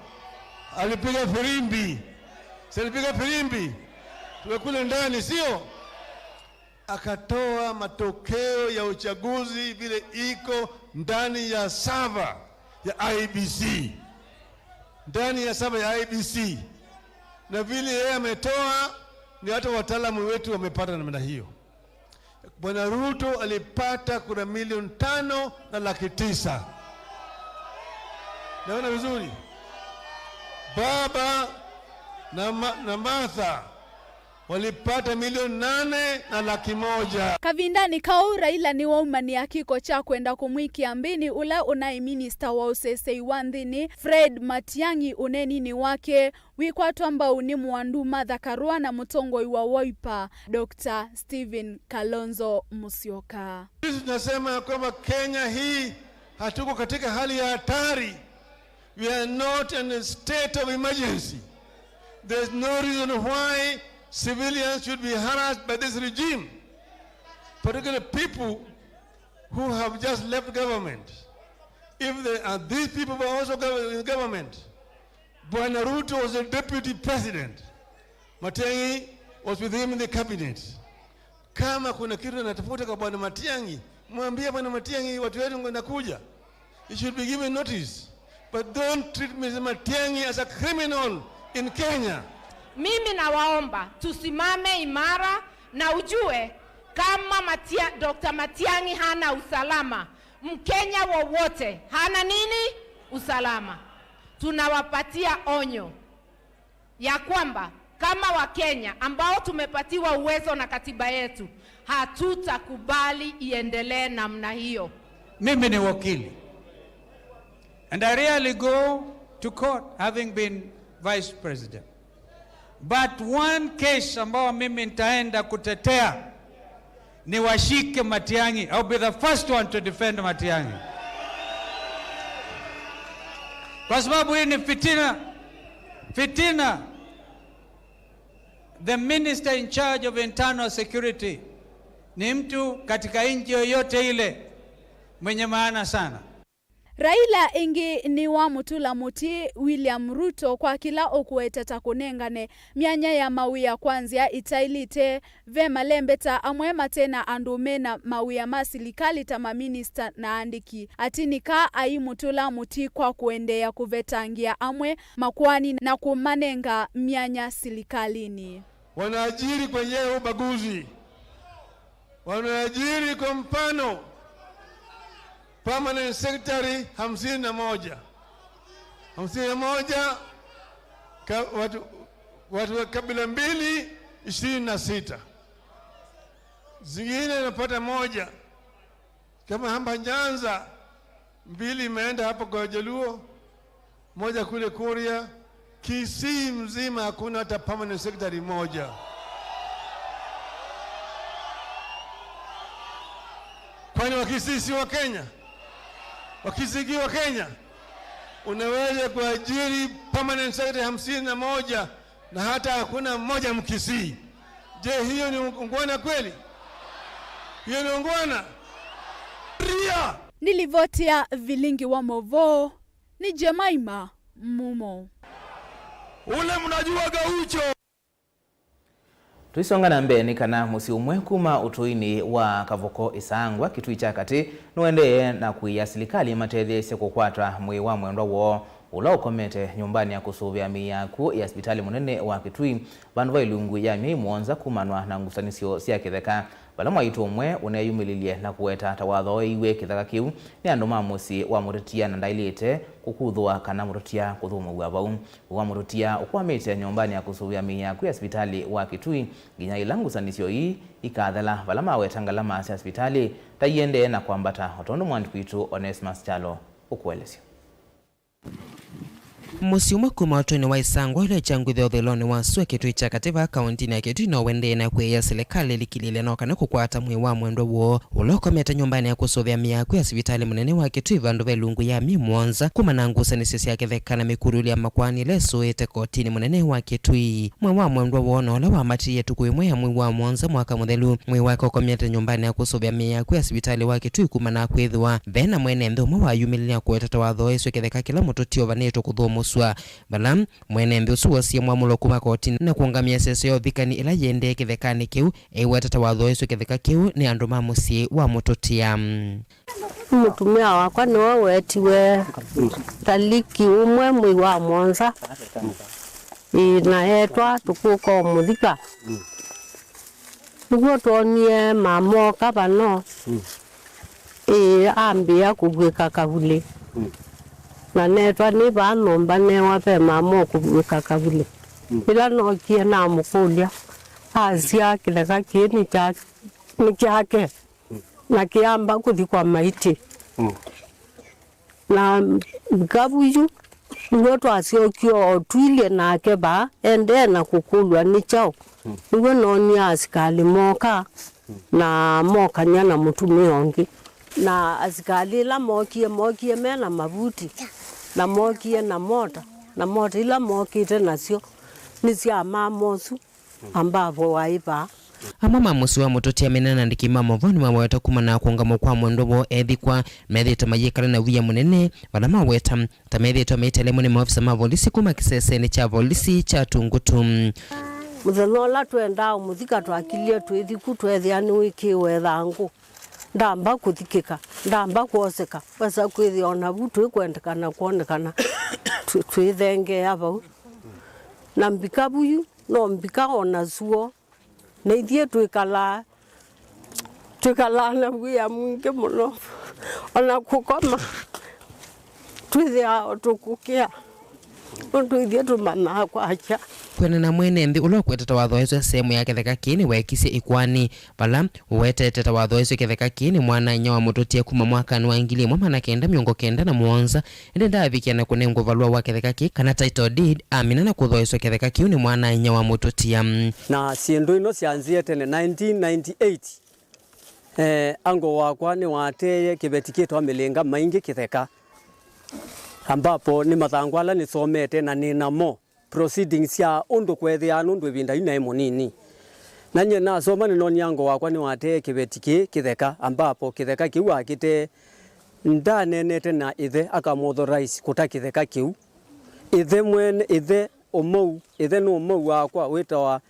alipiga firimbi. Si alipiga firimbi? Tuwe kule ndani, sio? Akatoa matokeo ya uchaguzi vile iko ndani ya server ya I E B C. Ndani ya server ya I E B C. Na vile yeye ametoa, ni hata wataalamu wetu wamepata namna hiyo. Bwana Ruto alipata kura milioni tano na laki tisa. Naona vizuri? Baba na Ma-, na Martha walipata milioni nane na laki moja. Kavindanĩ kau, Raila nĩwaumanĩa kĩko kya kwenda kũmwĩkĩa mbĩnĩ ũla ũnaĩ minista wa ũsesei wa nthĩnĩ, Fred Matiang'i, ũneeninĩ wake wĩkwatwa mbau nĩ mũandu Martha Karua na mũtongoi wa Wiper, Doctor Stephen Kalonzo Musyoka. Sisi tunasema kwamba Kenya hii hatuko katika hali ya hatari. We are not in a state of emergency. There's no reason why civilians should be harassed by this regime, particularly people who have just left government. If they are, these people were also gov-, in government, Bwana Ruto was a deputy president. Matiang'i was with him in the cabinet. Kama kuna kitu anatafuta kwa Bwana Matiang'i, mwambie Bwana Matiang'i, watu wetu wanakuja. He should be given notice. But don't treat Mister Matiang'i as a criminal in Kenya. Mimi nawaomba tusimame imara na ujue kama Matia-, Doctor Matiang'i hana usalama, Mkenya wowote hana nini? Usalama. Tunawapatia onyo ya kwamba kama Wakenya ambao tumepatiwa uwezo na katiba yetu, hatutakubali iendelee namna hiyo. Mimi ni wakili. And I rarely go to court having been vice president. But one case ambao mimi nitaenda kutetea ni washike Matiang'i. I'll be the first one to defend Matiang'i. Kwa sababu hii ni fitina. Fitina. The minister in charge of internal security ni mtu katika nchi yoyote ile mwenye maana sana. Raila ĩngĩ nĩwamũtũla mũtĩ William Ruto kwa kĩla ũkũweta ta kũnengane myanya ya mawĩa kwa nzĩa ĩtaĩlĩte. Ve malembeta amwe mate na andũ me na mawĩa ma silikalĩ ta maminista na aandĩki. Atinika aimũtũla mũtĩ kwa kũendeea kũvetangĩa amwe makoani na kũmanenga myanya silikalĩnĩ. Wanaajiri kwa njia ya ubaguzi. Wanaajiri kwa mfano, permanent secretary hamsini na moja. Hamsini na moja, ka-, watu, watu wa kabila mbili, ishirini na sita. Zingine napata moja. Kama hapa Nyanza, mbili imeenda hapo kwa Jaluo, moja kule Kuria, Kisii mzima hakuna hata permanent secretary moja. Kwani Wakisii si wa Kenya? Wakisii si wa Kenya? Unaweza kuajiri permanent secretary hamsini na moja na hata hakuna mmoja Mkisii. Je, hiyo ni ungwana kweli? Hiyo ni ungwana? Ria! Nĩ livoti ya Vilingi wa Mauvoo, nĩ Jemima Mumo. Ule mnajua Gaucho. Tũisonga na mbee, nĩ kana mũsyĩ ũmwe kuma ũtũinĩ wa Kavoko Ĩsangwa, Kitui kya Katĩ, nũendee na kũĩa silikalĩ ĩmatetheesye kũkwata mwĩĩ wa mwendwa woo ũla ũkomete nyũmbanĩ ya kũsũvĩa mĩĩ ya akw'ũ ya sivitalĩ mũnene wa Kitui, vandũ va ilungu ya myei mũonza kumanwa na ngusanĩsyo sya kĩtheka, vala mwaitũ ũmwe ũneeyumĩlilye na kũweta ta wathooeiw'e kĩtheka kĩu nĩ andũ ma mũsyĩ wa mũtũtia na ndaĩlĩte kũkuthũa kana mũtũtia kũthũmũw'a vau. Mwĩĩ wa mũtũtia ũkwamĩte nyũmbanĩ ya kũsũvĩa mĩĩ ya akw'ũ ya sivitalĩ wa Kitui nginya ĩla ngusanĩsyo ii ikathela, vala maweta ngalama sya sivitalĩ ta iendee na kwambata, o tondũ mwandĩki witũ Onesmus Kyalo ũkũelesya. Mũsyĩ ũmwe kuma ũtũinĩ wa Ĩsangwa ũla ũkyangwĩthĩa ũthĩlonĩ wa sua Kitui kya Katĩ vaa kaũntĩnĩ ya Kitui no wendee na kũĩa silikalĩ ĩlikĩlĩĩle no kana kũkwata mwĩĩ wa mwendwa woo ũla ũkomete nyũmbanĩ ya kũsũvĩa mĩĩ ya akw'ũ ya sivitalĩ mũnene wa Kitui vandũ ve ilungu ya myei mũonza kuma na ngusanĩsyo sya kĩtheka na mĩkulũlyo ya makoani ĩla ĩsũĩte kotinĩ mũnene wa Kitui. Mwĩĩ wa mwendwa woo na ũla wambatĩie ĩtukũ ĩmwe ya mwei wa mũonza mwaka mũthelu, mwĩĩ wake ũkomete nyũmbanĩ ya kũsũvĩa mĩĩ ya akw'ũ ya sivitalĩ wa Kitui kuma na kwĩthĩwa ve na mwene nthĩ ũmwe wayumĩlile na kũweta ta wathooesw'e kĩtheka kĩla mũtũtia ũvanĩtwe kũthũmũsw'a, vala mwene nthĩ ũsu woosie mwamũlo kuma kotinĩ na kũũngamĩa ĩseso ya ũvikani ĩla yĩendee kĩthekanĩ kĩu, eiweta ta wathooesw'e kĩtheka kĩu nĩ andũ ma mũsyĩ wa mũtũtia. Mũtumĩa wakwa nĩwe weetiwe taliki ũmwe mwei wa mũonza, ĩĩ, na eetwa tũkũka ũmũthika. Nĩw'o twonie mama oka vano, ĩĩ, ambĩĩa kũvuĩka kavulĩ. Na neetwa nĩ vaa nyũmba neewa ve mama ũkũvuĩka kavulĩ. Ĩla nookie namũkũlya, asya kĩtheka kĩĩ nĩ kya-, nĩ kyake, na kĩamba kũthi kwa maitĩ. Na mbika vu yu, nĩw'o twasyokie o twilye nake vaa, endee na kũkũlw'a nĩ kyaũ. Nĩw'o noonie asikalĩ mooka, na mokany'a na mũtumĩa ũngĩ. Na asikalĩ ĩla mookie, mookie me na mavuti, na mookie na mota, na mota ila mookĩte nasyo nĩ sya mama ũsu. Ambavo waĩ vaa. Amwe ma mũsyĩ wa mũtũtia mena na andĩki ma maũvoo nĩmaweta kumana na kũũngamwa kwa mwendwa woo ethikwa, methĩĩtwe mayĩkala na wia mũnene, vala maweta ta methĩĩtwe maitelemwe nĩ maovisa ma volisi kuma kĩsesenĩ kya volisi kya Tungutu. Mũthenya ũla twendaa ũmũthika, twakilyie twĩthi ku, tweethĩa nĩwĩkĩĩwe ĩthangũ. Ndamba kũthikĩka, ndamba kwoseka, wesa kwĩthĩa o navu twĩkwendekana kwonekana twĩ-, twĩthengeea vau. Na mbika vu yu, no mbika o na suo. Na ithyĩ twĩkalaa, twĩkalaa na wia mwingĩ mũno, o na kũkoma twĩthĩaa o tũkũkĩa, nũndũ ithyĩ tũmanyaa kwakya. Kwĩanana na mwene nthĩ ũla ũkwetete wathooeswe sehemu ya kĩtheka kĩĩ nĩweekisye ĩkoani, vala ũwetete ta wathooeswe kĩtheka kĩĩ nĩ mwana-a-inyia wa mũtũtia kuma mwakanĩ wa ngili ĩmwe maana kenda mĩongo kenda na mũonza, ĩndĩ ndaavikĩa na kũnengwa valũa wa kĩtheka kĩĩ kana title deed, amina na kũthooeswa kĩtheka kĩu nĩ mwana-a-inyia wa mũtũtia. Na syĩndũ ino syanzĩe tene nineteen ninety-eight. Eh, uncle wakwa nĩwateeye kĩveti kĩtawa Mĩlĩnga Maingĩ kĩtheka, ambapo nĩ mathangũ ala nĩsomete na nĩ namo, proceedings sya ũndũ kweethĩaa nũndũ ĩvinda yu naĩ mũnini. Na nyie nasoma nĩnonie uncle wakwa nĩwateeye kĩveti kĩĩ kĩtheka, ambapo kĩtheka kĩu akĩtee ndaneenete na ĩthe akamũauthorize kũta kĩtheka kĩu. Ĩthe mwene, ĩthe ũmou, ĩthe nĩ ũmou wakwa wĩtawa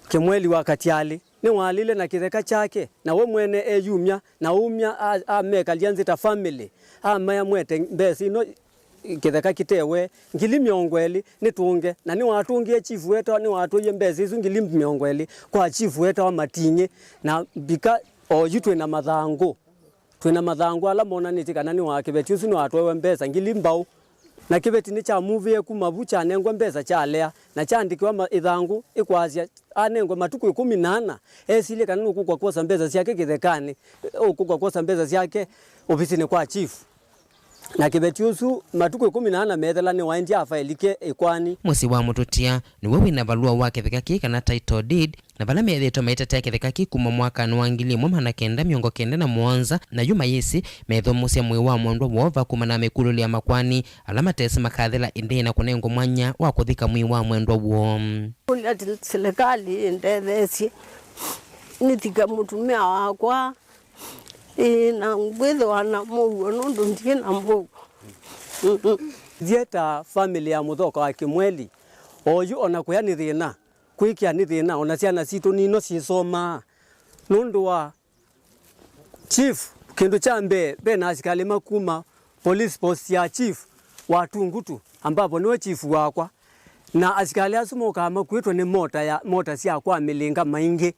Kĩmweli wa Katialĩ. Nĩwalile na kĩtheka kyake, na we mwene eyumya, na umya a-, amekalya nzĩ ta family, amea mwete mbesa ino kĩtheka kĩtewe ngili mĩongo ĩlĩ nĩtũnge, na nĩwatũngĩe chief wetawa, nĩwatũie mbesa isu ngili mĩongo ĩlĩ kwa chief wetawa Mating'ĩ, na mbika oyu twĩ na mathangũ. Twĩ na mathangũ ala monanĩtye kana nĩ wa kĩveti ũsu nĩwatwaĩwe mbesa ngili mbaũ, na kĩveti nĩkyamuvĩe kuma vu kyanengwa mbesa kyalea, na kyaandĩkĩwa ma-, ĩthangũ ĩkwasya anengwe matukũ ĩkũmi na ana esilye kana nũkũka kwosa mbesa syake kĩthekanĩ, ũkũka kwosa mbesa syake ovisinĩ kwa chief. Na kĩveti ũsu matukũ ĩkũmi na ana methela nĩwaendie afaĩlike ĩkoani. Mũsyĩ wa mũtũtia nĩw'o wĩ na valũa wa kĩtheka kĩĩ kana title deed, na vala methĩĩtwe maitetea kĩtheka kĩu kuma mwakanĩ wa ngili ĩmwe maana kenda mĩongo kenda na mũonza, na yu mayĩsĩ methũmũsya mwĩĩ wa mwendwa woo vakumana na mĩkulũlyo ya makoani ala matesĩ makathela ĩndĩĩ na kũnengwa mwanya wa kũthika mwĩĩ wa mwendwa woo. Kũlya ti-, silikalĩ ĩndetheesye nĩthike mũtumĩa wakwa, ĩĩ, na ngwĩthĩwa na mũuo nũndũ ndyĩ na mũuo. Ithyĩ ta famĩlĩ ya mũthoka wa Kĩmweli, oyu ona kũya nĩ thĩna, Kwĩkĩa nĩ thĩna, ona syana sitũ nino syĩsomaa nũndũ wa chief. Kĩndũ kya mbee, ve na asikalĩ ma kuma police post ya chief wa Tungutu, ambapo nĩwe chief wakwa, na asikalĩ asu mokaa makuĩtwe nĩ mota ya, mota sya kwa mĩlĩnga maingĩ.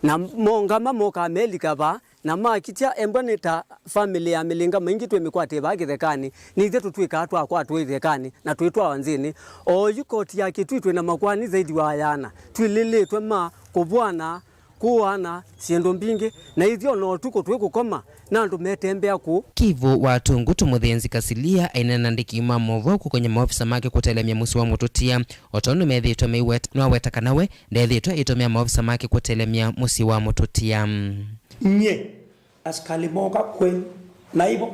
Na mongama mokaa melika vaa, na makitya embwa nĩ ta family ya mĩlĩnga maingĩ twĩmĩkwatĩe vaa kĩthekanĩ, nĩ ithyĩ tũtw'ĩkaa twakwatwa ĩthekanĩ na twĩtwawa nzĩnĩ. Oyu koti ya Kĩtui twĩ na makwani zaidi wa ayana twilĩlĩtwe ma kũvwana, kũana, syĩndũ mbingĩ, na ithyĩ ona ũtukũ twĩ kũkoma na andũ metembea kũũ. Kĩvũ wa Tungutu Mũthĩnzi Kasilia aina na andĩki ma movoo kũkony'a maofisa make kũtelemya mũsyĩ wa Mũtũtia, o tondũ methĩĩtwe meiweta, nĩwaweta kana we ndethĩĩtwe aitũmĩa maofisa make kũtelemya mũsyĩ wa Mũtũtia. Nye, asikali moka kwenyu, na hivyo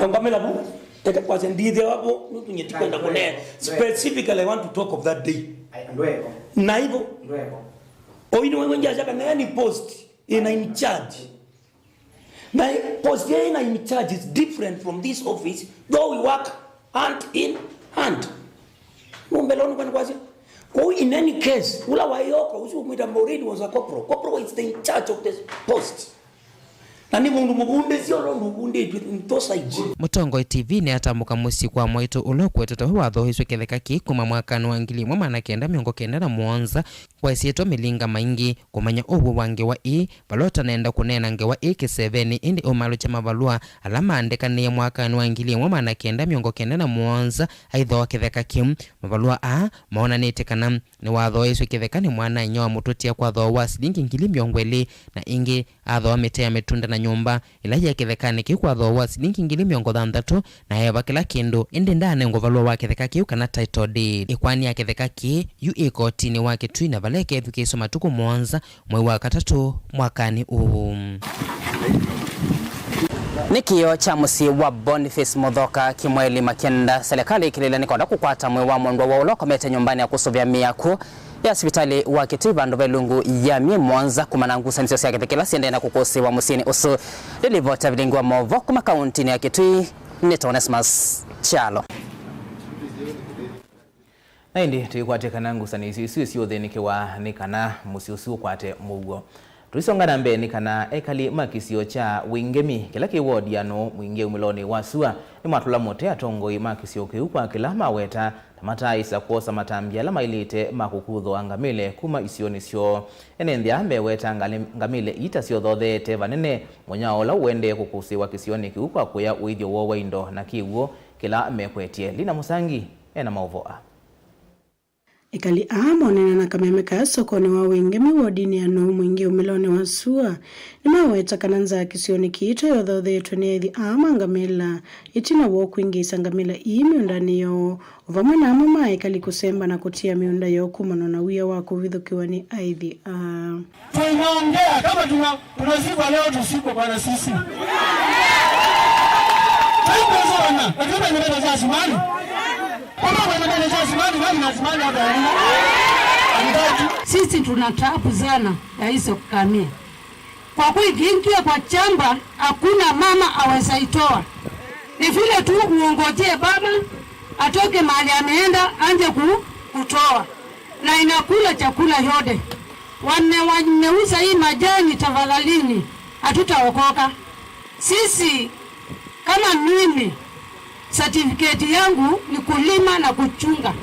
ongamela bu, ete kwa sendithia wapo, nutunye tikwenda kune. Specifically, I want to talk of that day. Na hivyo oini wewe njaja kana yani post ina in charge. Na post ya ina in charge is different from this office, though we work hand in hand. Mumbele onu kwani kwasya. Kwa hiyo, in any case, ula wayoko, usi umwita Maureen was a corporal. Corporal is the in charge of this post. Na nĩ mũndũ mũvundĩsye ũla ũndũ ũvundĩtw'e in those sides. Mũtongoi T V nĩatambũka mũsyĩ kwa mwaitũ ũla ũkwetete we wathooiswe kĩtheka kĩĩ kuma mwakanĩ wa ngili ĩmwe maana kenda mĩongo kenda na mũonza, kwa ĩsyĩtwa mĩlĩnga maingĩ, kũmanya ũw'o wa ngewa ĩĩ, vala ũtaneenda kũneena ngewa ĩĩ kĩsevenĩ, ĩndĩ ũmalũkya mavalũa ala maandĩkanĩe mwakanĩ wa ngili ĩmwe maana kenda mĩongo kenda na mũonza aithooa kĩtheka kĩu. Mavalũa aa moonanĩtye kana nĩwathooiswe kĩtheka nĩ mwana-a-inyia wa Mũtũtia kwa thooa wa silingi ngili mĩongo ĩlĩ, na ĩngĩ athooa mĩtĩ ya mĩtunda na nyũmba ĩla yaĩ kĩthekanĩ kĩu kwa thooa wa silingi ngili mĩongo thanthatũ, na eeva kĩla kĩndũ, ĩndĩ ndaanengwa valũa wa kĩtheka kĩu kana title deed. Ĩkoani ya kĩtheka kĩĩ yu ĩ kotinĩ wa Kĩtui, na vala ĩkethukĩĩswa matukũ mũonza mwei wa katatũ mwakanĩ ũũ. Nĩ kĩoo kya mũsyĩ wa Boniface Mũthoka kĩmweli makenda, serikali ĩkĩlĩle nĩkonda kũkwata mwĩĩ wa mũndũ wa ũla ũkomete nyũmbanĩ ya kũsũvĩa mĩako ya sivitalĩ wa Kĩtui vandũ ve ilungu ya myei mũonza kumana na ngusanĩsyo sya kĩtheke ila siendee na kũkũsĩĩwa mũsyĩnĩ ũsu. Nĩ livoti ya vilingi wa maũvoo kuma kauntinĩ ya Kĩtui, nĩ Onesmus Kyalo. Na ĩndĩ tũikwatya kana ngusanĩsyo isu isyũthĩnĩkĩwa nĩ kana mũsyĩ ũsu ũkwate mũuo. Tũisonga na mbee nĩ kana ekali ma kĩsio kya Wĩngemi kĩla kĩ wodi ya Nũũ Mwingĩ umĩlonĩ wa sua nĩmatũla mũtĩ atongoi ma kĩsio kĩu kwa kĩla maweta ta mataaĩsa kwosa matambya ala maĩlĩte ma kũkuthũa ngamĩle kuma isionĩ syoo. Ene nthĩ aa meweta ngalĩ-, ngamĩle ii ta syothotheete vanene mũnyao ũla ũendee kũkũsĩĩwa kĩsionĩ kĩu kwa kũya ũĩthyo woo wa indo na kĩw'ũ kĩla mekwetye. Lina Mũsangi ena maũvoo aa. Ekali aa monene na kameme kaa sokonĩ wa Wĩngemi wodinĩ ya Nũũ Mwingĩ umĩlonĩ wa sua nĩmaweta kana nzaa kĩsionĩ kĩĩ tũyothotheetwe nĩ ethi aa ma ngamĩla ĩtina woo kwingĩĩsya ngamĩla ii mĩũndanĩ yoo, o vamwe na amwe ma ekali kũsemba na kũtia mĩũnda yoo kumana na wia wa kũvithũkĩwa nĩ aithi aa. Tunaongea kama tuna-, tunazikwa leo tusikwe, bwana sisi. Tuko sana, lakini tunapata cha simani. Kama tunapata cha simani, bali na simani hata wengine. Sisi tuna taabu sana ya hizo kamia. Kwa kuikiingia kwa chamba, hakuna mama aweza itoa. Ni vile tu uongojee baba atoke mahali ameenda, anje ku-, kutoa. Na inakula chakula yote. Wame-, wameuza hii majani tafadhalini, hatutaokoka. Sisi, kama mimi, certificate yangu ni kulima na kuchunga.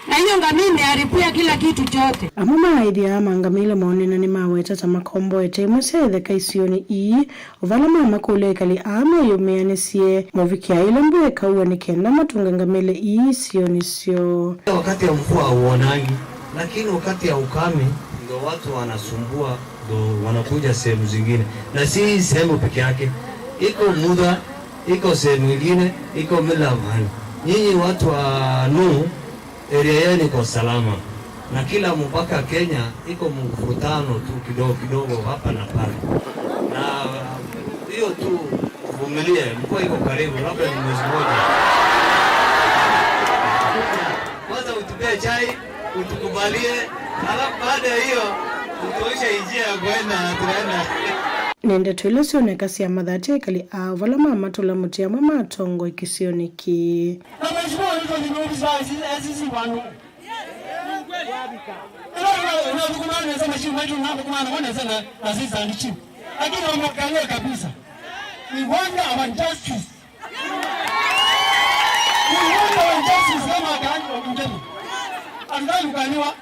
Na hiyo ngamia imeharibia kila kitu chote. Amwe ma aithi aa ma ngamĩla monene nĩmaweta ta makomboete imwe sya itheka isionĩ ii, o vala mamakũlya ekali aa meyũmĩanĩsye movikĩa ĩla mbua ĩkaua nĩ kenda matũnge ngamĩla ii isionĩ syoo. Wakati ya mvua hauonangi, lakini wakati ya ukame ndio watu wanasumbua, ndio wanakuja sehemu zingine. Na si hii sehemu peke yake, iko Mudha, iko sehemu ingine, iko Milamani. Nyinyi watu wa Nũũ, area yenu iko salama, na kila mpaka Kenya iko mvutano tu kidogo kidogo hapa na pale, na hiyo tu, tuvumilie, mvua iko karibu, labda ni mwezi mmoja. Kwanza utupee chai, utukubalie, alafu baada ya hiyo utuonyeshe njia ya kuenda, tunaenda. Nĩ ndeto ila syonekasya mathatya ekali aa vala mamatũla mũtĩ amwe ma atongoi kĩsionĩ kĩĩ. Na mheshimiwa, niko Nairobi saa hizi, hizi wanu. Ĩla ũnathũkũmaa nesa machine maitũ, ũnathũkũmaa namo nesa na, na assistant chief. Lakini wameangalia kabisa. We want our justice. We want our justice kama wakaanji wa Bungeni. Hatutaki kukaniwa.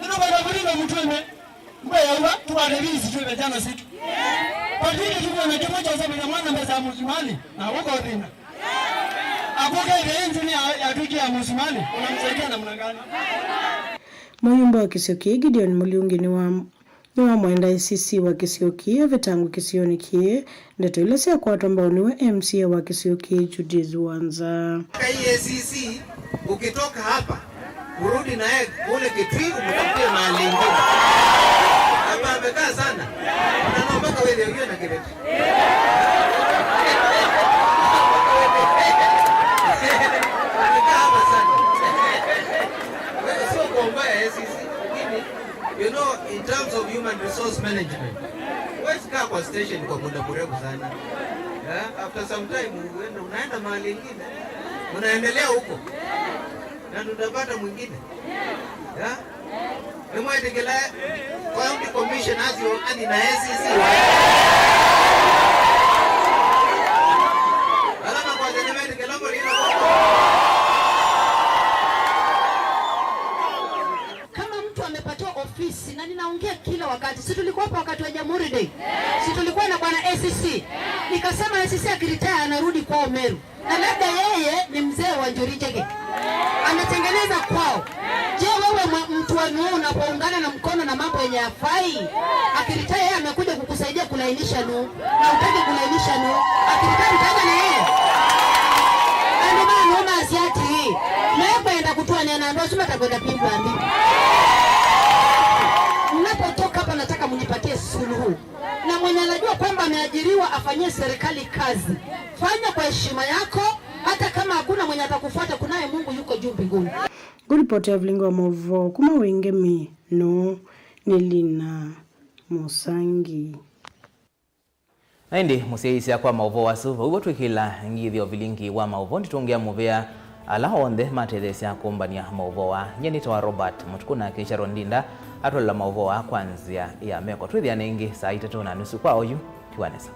Nĩtũkwenda kũlinda mũtũĩme. Ngwĩyaw'a tũvate visi twĩve jana situ. Patwĩke tũkuona kĩmwe kya ũsomethya mwana mbesa ya mũsumalĩ na ũko thĩna. Akũkethĩa ĩnjini ya, yatwĩkĩa mũsumalĩ, unamsaidia namna gani? Mũyumba wa kĩsio kĩĩ Gideon Mũliungi nĩwa, nĩwamwenda A C C wa kĩsio kĩĩ avetangwe kĩsionĩ kĩĩ. Ndeto ila syakwatwa mbau nĩwe M C A wa kĩsio kĩĩ Judith Wanza. Kai A C C, ukitoka hapa, urudi na yeye kule Kitui, umtafutie mahali ingine. Hapa amekaa sana. Unaona mpaka wewe ukiwa na kibeti. Amekaa hapa sana. Wewe sio kuongoza A C C, lakini, you know, in terms of human resource management, huwezi kaa kwa station kwa muda mrefu sana. Eh, after some time, uende, unaenda mahali ingine. Unaendelea huko. Na tutapata mwingine. Eh? Nĩmwetĩkĩla County Commission asyo athi na A C C. Ala makwate nĩmetĩkĩla mũlina. Kama mtu amepatiwa ofisi, na ninaongea kila wakati, si tulikuwa hapa wakati wa Jamhuri Day? Si tulikuwa na bwana A C C? Nikasema A C C akiretire anarudi kwao Meru. Na labda yeye ni mzee wa Njuri Njeke. Ametengeneza kwao. Je, wewe mwe-, mtu wa Nuo unapoungana na mkono na mambo yenye hafai, akiretire yeye amekuja kukusaidia kulainisha Nuo, na utaki kulainisha Nuo, akiretire utaenda na yeye? Andũ ma Nuo masya atĩĩ, mekwenda kũtũanĩa na andũ asu matakwenda kwĩw'a nthĩ. Mnapotoka hapa, nataka mnipatie suluhu. Na mwenye anajua kwamba ameajiriwa afanyie serikali kazi. Fanya kwa heshima yako, hata kama hakuna mwenye atakufuata, kunaye Mungu yuko juu mbinguni. Kũripotĩa vilingi wa maũvoo kuma Wĩngemi, nũũ nĩ Lina Mũsangi. Na ĩndĩ mũsyaĩĩsya kwa maũvoo asu, vau vo twĩkĩla ngithyo vilingi wa maũvoo, nditũngĩa mũvea ala onthe matetheesya kũmbany'a maũvoo aa. Nyie nĩtawa Robert Mũtukũ, nake Sharon Ndinda atũlela maũvoo aa kwa nzĩa ya meko. Twĩthĩane ĩngĩ saa itatũ na nusu kwa oyu. Tiwa nesa.